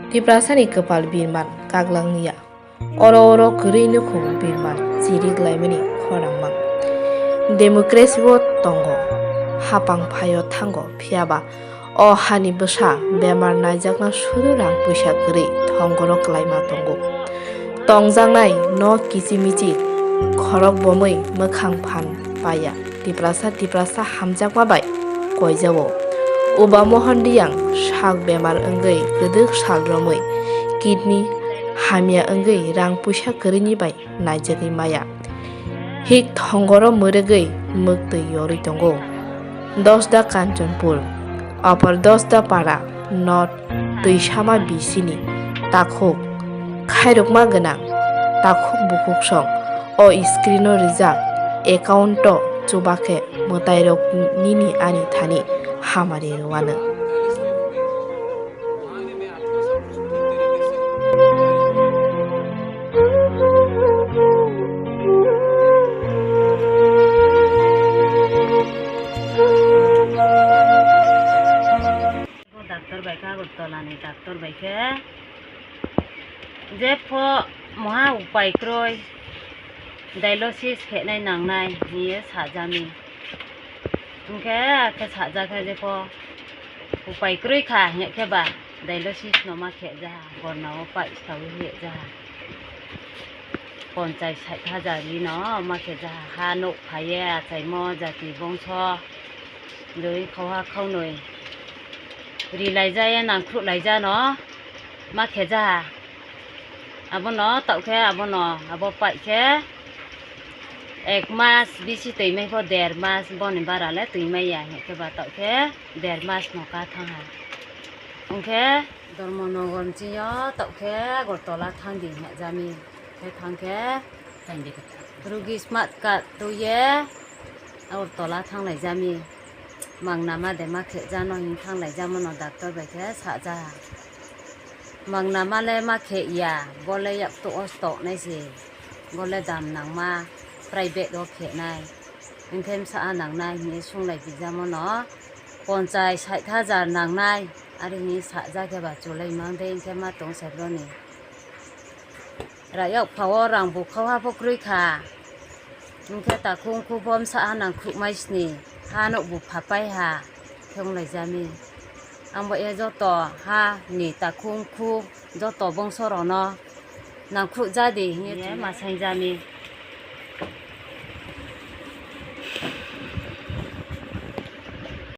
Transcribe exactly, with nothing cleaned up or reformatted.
Tiprasani kwpal birman kaglangni ya. Oro oro kwrwi nukhung birman chiri glaimani khorang mang. Democracy o tongo, hapang phaio thango, phiyaba o hani bwsa bemar naijakna sudu rang puisa kwrwi thongoro klaima tongo. Tongjaknai no kichimichi khorok bomwi mwkhang phan paya. Tiprasa Tiprasa hamjakma bai koijao. Uba Mohan Riyang sak bemar wngwi kwdwk sal romwi kidney hamya wngwi rang puisa kwrwini bai naijagwi maya. Hik thongoro mwrwgwi mwktwi yorwi tongo. Dosda Kanchanpur, Upper Dosda Para, North Twisama bisini takhuk khairokma gwnang takhuk bukhuk song o screen o rijak account o chuba khe mwtairok nini ani thani hamari rwano. Bo doctor bai khe, Agartala ni doctor bai khe, jepho moha upai kwrwi, dialysis khenai nangnai hinwi sajami. Hwnkhe khe sajak khe jepho upai kwrwi kha, hwnkhe ba dialysis no ma khe jaha, gorna o pais thawi hwye jaha. Ponchai sait hajar ri no ma khe jaha, ha nuk phaiye achaimo jati bongso. Dui khauha khaunui ri laijaya nangkhruh laijano ma khejaha. Abono taukhe abono abo paikhe ek mas bisi twi maipho, der mas boni bara le twi maya, hwnkhe ba taukhe der mas no ka thangha. Hwnkhe Dharmanagar ni chini o taukhe Agartala thangdi hinjami. Khe thangkhe rugi smart card twiye Agartala thanglaijami. Mangnama de ma khejano hinwi thanglaijamano doctor bai khe sajaha. Mangnama le ma kheya, bo le yaktuk o stoknai se, bo le dam nangma, private o khenai. Hwnkhe bwsa nangnai hinwi sunglaipijamano, ponchai sait hajar nangnai, ari hinwi sajak khe ba chulai mangde, hwnkhe ma tong se broni. Rayok phao rang bukhao ha pho kwrwi kha. Hwnkhe takhuk khuk bo bwsa ha nangkhukmai sini. Ha nuk bo phapai ha. Khe wnglaijami. Ang bo e joto ha ni takhuk khuk joto bongso rokno nangkhuk jadi hinwi ye ma saingjami.